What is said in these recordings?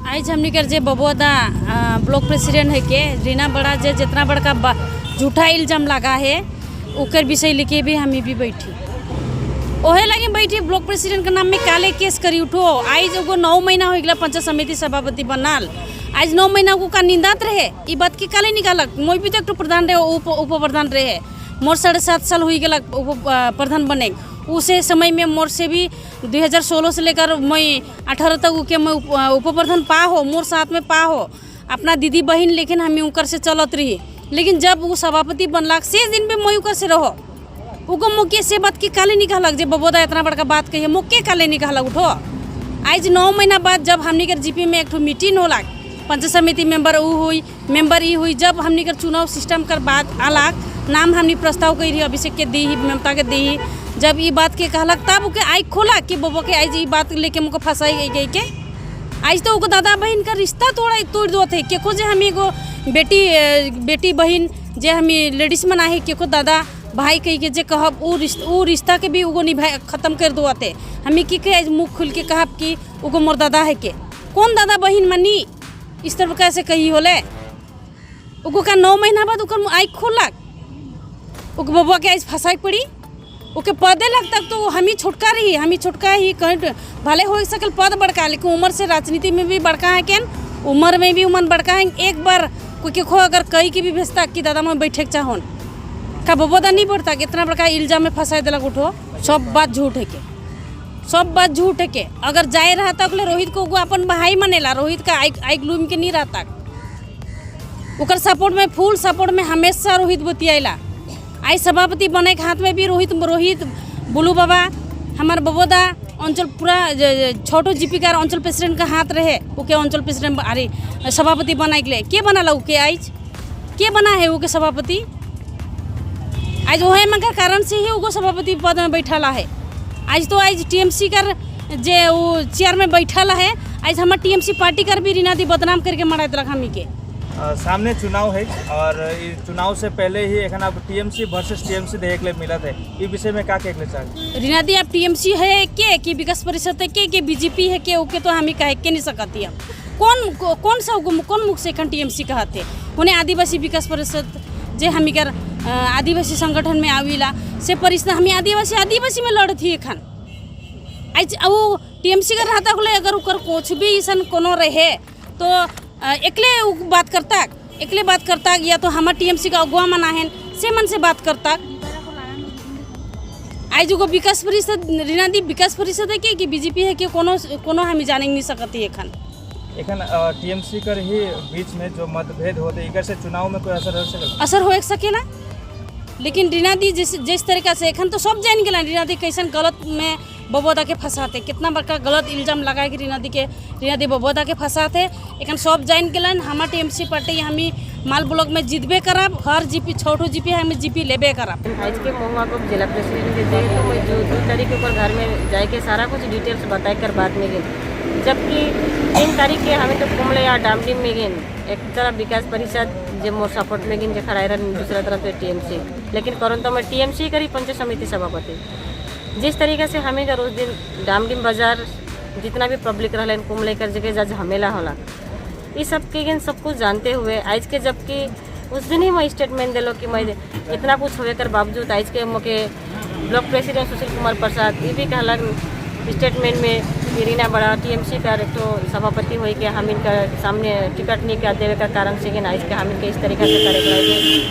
आज हमनी के जे बबुआ ब्लॉक प्रेसिडेंट है के रीना बड़ा जे जितना बड़का झूठा इल्जाम लगा है, ओकर विषय लेके भी हमें भी बैठी ओहे लगे बैठी। ब्लॉक प्रेसिडेंट के नाम में काले केस करी उठो। आज एगो 9 महीना हो गया पंचायत समिति सभापति बनाल। आज 9 महीना को का निंदात रहे? ई बात के काले निकालक? मोई भी तो एक ठो प्रधान रहे, उप उप प्रधान रहे। मोर 7.5 साल हुई गया उप प्रधान बने। उसे समय में मोर से भी 2016 से लेकर मैं 18 तक के मैं उप उप प्रधान पा हो, मोर साथ में पा हो अपना दीदी बहन, लेकिन हमें उनकर से चलत रही। लेकिन जब वो सभापति बनलाक से दिन भी मैं उकर से रहो। उको मुके से बात के काले निकालक जे बबोदा इतना बड़का बात कही, मुके काले निकालक उठो? आज 9 महीना बाद जब हमनी के जीपी में एक ठो मीटिंग होलाक, पंचायत समिति मेंबर ऊ हुई, मेंबर ई हुई, जब हमनी के चुनाव सिस्टम कर बाद आलाक, नाम हमनी प्रस्ताव करी रही, अभिषेक के दी, ममता के दी, जब ई बात के कहलक तब ओके आई खोला कि बबो के आज ई बात लेके मुको फंसाई गई गई के। आज तो ओको दादा बहन का रिश्ता तोड़ा तोड़ दो थे। केको जे हम एगो बेटी बेटी बहन जे हम लेडीज मन आहे, केको दादा भाई कही के जे कहब, ऊ रिश्ता के भी उगो निभा खत्म कर दो थे। हमें की के आज मुँह खुल के कहब कि उगो मोर दादा है के? कौन दादा बहन मनी इस तरह कैसे कही होले? उगो का 9 महीना बाद ओकर आई खोलक, ओके बबुआ के आज फंसाई पड़ी। ओके पदे लगता तो हम ही छोटका रही, हम ही छोटका ही कहीं भले हो सकल पद बड़का, लेकिन उम्र से राजनीति में भी बड़का है केन, उम्र में भी उमन बड़का है। एक बार कोई के खो अगर कही के भी भेजता कि दादा मैं बैठे के चाहोन का बबोदा नहीं पड़ता? कितना बड़का इल्जाम में फंसाई दिलक उठो। सब बात झूठ है के, सब बात झूठ है के। अगर जाए रहता अगले रोहित को अपन भाई मनेला, रोहित का आई आई ग्लूम के नहीं रहता। ओकर सपोर्ट में, फुल सपोर्ट में हमेशा रोहित बतियाला। आई सभापति बने के हाथ में भी रोहित, रोहित बुलू बाबा, हमार बबोदा अंचल पूरा छोटो जीपी का अंचल प्रेसिडेंट का हाथ रहे। ओके अंचल प्रेसिडेंट, अरे सभापति बनाए के के बनाला ओके? आज के बना है ओके सभापति? आज वही मगर कारण से ही उको सभापति पद में बैठला है। आज तो आज टीएमसी कर जे वो चेयर में बैठल है, आज हमार टीएमसी पार्टी कर भी रीना दी बदनाम करके मरा दिलक हमी के। सामने चुनाव है और ई चुनाव से पहले ही एखन अब टीएमसी वर्सेस टीएमसी देखे के मिलत है। ई विषय में का कहे चाहे? रीना दी अब टीएमसी है के कि विकास परिषद है के बीजेपी है के, ओके तो हम कह के नहीं सकती। अब कौन कौन सा कौन मुख से एखन टीएमसी कहते? उन्हें आदिवासी विकास परिषद जे हमी कर आदिवासी संगठन में आविला से परिषद, हमें आदिवासी आदिवासी में लड़त ही एखन। आज वो टीएमसी का रहता होले, अगर ओकर कुछ भी ऐसा कोनो रहे तो एकले उ बात करता, एकले बात करता, या तो हमार टीएमसी का अगुआ मना है से मन से बात करता। आज एगो विकास परिषद, रीना दी विकास परिषद है के कि बीजेपी है के, कोनो कोनो हमें जाने नहीं सकती एखन। एखन टीएमसी कर ही बीच में जो मतभेद होते, इकर से चुनाव में कोई असर हो सकल? असर हो सकेला, लेकिन रीना दी जिस जिस तरीका से एखन तो सब जान गेला रीना दी कैसन गलत में बबोदा के फंसाते, कितना बड़का गलत इल्जाम लगा के रीना दी के, रीना दी बबोदा के फंसाते, एखन सब जान गेलन। हमार टीएमसी पार्टी हमी माल ब्लॉक में जीतबे करब। हर जीपी, छोटो जीपी है, हमें जीपी लेबे करब। आज के महुआ को जिला प्रेसिडेंट के दे तो मैं जो 2 तारीख के ऊपर घर में जाके सारा कुछ डिटेल्स बताए कर बाद में गए, जबकि 3 तारीख के हमें तो कुमले या डामडीम में गए। एक तरफ विकास परिषद जे मोर सपोर्ट में गिन जे खड़ा रहा, दूसरा तरफ से टीएमसी, लेकिन करन तो मैं टीएमसी करी पंचायत समिति सभापति। जिस तरीके से हमें का रोज दिन डामडीम बाजार जितना भी पब्लिक रहलन, कुमले कर जगह जा झमेला होला, ये सब के गिन सब कुछ जानते हुए आज के, जबकि उस दिन ही मैं स्टेटमेंट दिलो कि मैं इतना कुछ होवे कर बावजूद आज के मोके ब्लॉक प्रेसिडेंट सुशील कुमार प्रसाद ये भी कहलन स्टेटमेंट में कि रीना बड़ा टीएमसी का एक तो सभापति हुई के हम इनका सामने टिकट नहीं कर देवे का कारण से कि आज के हम इनके इस तरीका से करे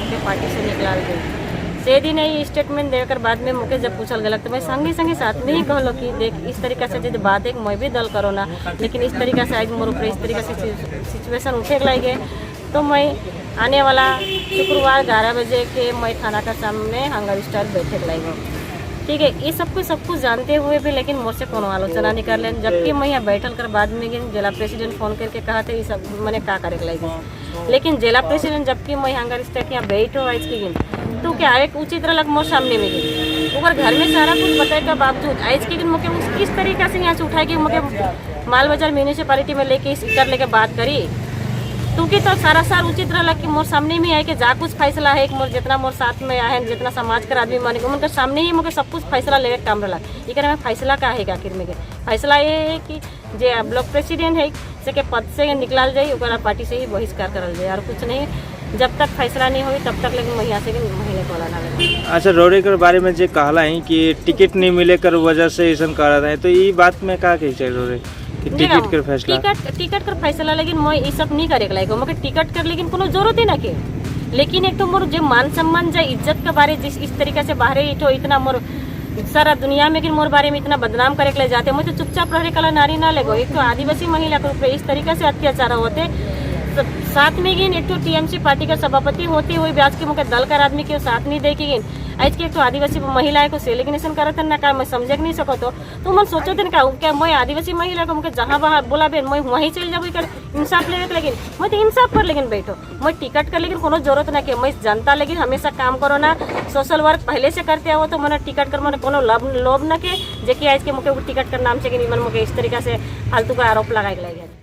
के पार्टी से निकलाल गई। से दिन ही स्टेटमेंट देकर बाद में मुके जब पूछल गलक तो मैं संगे संगे साथ में ही कहलो कि देख, इस तरीका से यदि बात है, मैं भी दल करो ना, लेकिन इस तरीका से आज मोर ऊपर इस तरीका से सिचुएशन उठे लगे तो मैं आने वाला शुक्रवार 11 बजे के मैं थाना का सामने हंगर स्टार बैठे लगे। ठीक है, ये सब कुछ जानते हुए भी लेकिन मोर से कोनो आलोचना नहीं कर लेन, जबकि मैं यहाँ बैठल कर बाद में गिन जिला प्रेसिडेंट फोन करके कहा थे ये सब मैंने का करे लगे। लेकिन जिला प्रेसिडेंट जबकि मैं हंगर स्टार यहाँ बैठो आज के गिन तो क्या एक उचित रहलक मोर सामने में गिन ओकर घर में सारा कुछ बताए के बावजूद आज के दिन मोके उस किस तरीका से यहाँ से उठाए के मोके माल बाजार म्यूनिसिपालिटी में लेके इस कर लेके बात करी तू की तो सारा सार उचित रहला कि मोर सामने में आए के जा कुछ फैसला है मोर, जितना मोर साथ में आए, जितना समाज कर आदमी माने के उनके सामने ही मोके सब कुछ फैसला लेवे के काम रहला। इकर में फैसला का है? आखिर में के फैसला ये है कि जे ब्लॉक प्रेसिडेंट है से के पद से निकलाल जाए, ओकरा पार्टी से ही बहिष्कार करल जाए और कुछ नहीं। जब तक फैसला नहीं होई तब तक लेकिन महिला से महीने को ना लगे। अच्छा, रौरे के बारे में जे कहला है कि टिकट नहीं मिले कर वजह से ऐसा कर रहा है, तो ये बात में का कही चाहिए रौरे कि टिकट के फैसला? टिकट टिकट कर फैसला लेकिन मैं ये सब नहीं करे लायक। मोके टिकट कर लेकिन कोनो जरूरत ही ना के, लेकिन एक तो मोर जो मान सम्मान जाए इज्जत के बारे जिस इस तरीका से बाहरे इठो इतना मोर सारा दुनिया में कि मोर बारे में इतना बदनाम करे के ले जाते, मैं तो चुपचाप रहे कला नारी ना लेगो। एक तो आदिवासी महिला के ऊपर इस तरीका से अत्याचार होते, साथ में गिन एक तो टीएमसी पार्टी का सभापति होते हुए ब्याज के मुके दल कर आदमी के साथ नहीं दे के गिन। आज के एक तो आदिवासी महिला को सेलिग्नेशन करत ना का मैं समझे के नहीं सकत हो। तो मन सोचो दिन का क्या मैं आदिवासी महिला को मुके जहाँ वहाँ बोलाबे मैं वहीं चल जाबे कर इंसाफ लेवे के, लेकिन मैं तो इंसाफ पर लेकिन बैठो। मैं टिकट कर लेकिन कोनो जरूरत ना के। मैं जनता लेकिन हमेशा काम करो ना, सोशल वर्क पहले से करते आओ, तो मने टिकट कर मने कोनो लोभ लोभ ना के जे कि आज के मुके टिकट कर नाम से कि मन मुके इस तरीका से फालतू का आरोप लगाए के लगे।